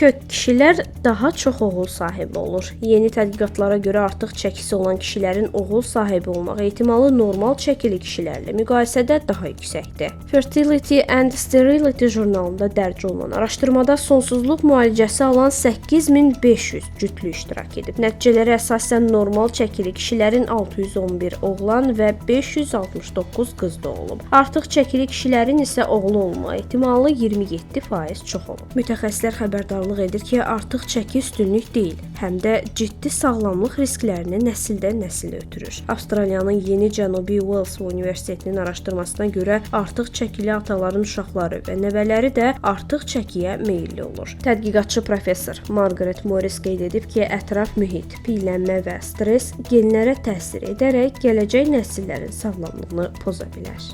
Kök kişilər daha çox oğul sahibi olur. Yeni tədqiqatlara görə artıq çəkisi olan kişilərin oğul sahibi olmaq ehtimalı normal çəkili kişilərlə müqayisədə daha yüksəkdir. Fertility and Sterility jurnalında dərc olunan araşdırmada sonsuzluq müalicəsi alan 8500 cütlük iştirak edib. Nəticələrə əsasən normal çəkili kişilərin 611 oğlan və 569 qız doğulub. Artıq çəkili kişilərin isə oğlu olma ehtimalı 27% çox olub. Mütəxəssislər xəbərdarlıq edir ki, artıq çəki üstünlük deyil, həm də ciddi sağlamlıq risklərini nəsildən nəsilə ötürür. Avstraliyanın Yeni Cənubi Uels Universitetinin araşdırmasına görə artıq çəkili ataların uşaqları və nəvələri də artıq çəkiyə meyilli olur. Tədqiqatçı professor Margaret Morris qeyd edib ki, ətraf mühit, piylənmə və stress genlərə təsir edərək gələcək nəsillərin sağlamlığını poza bilər.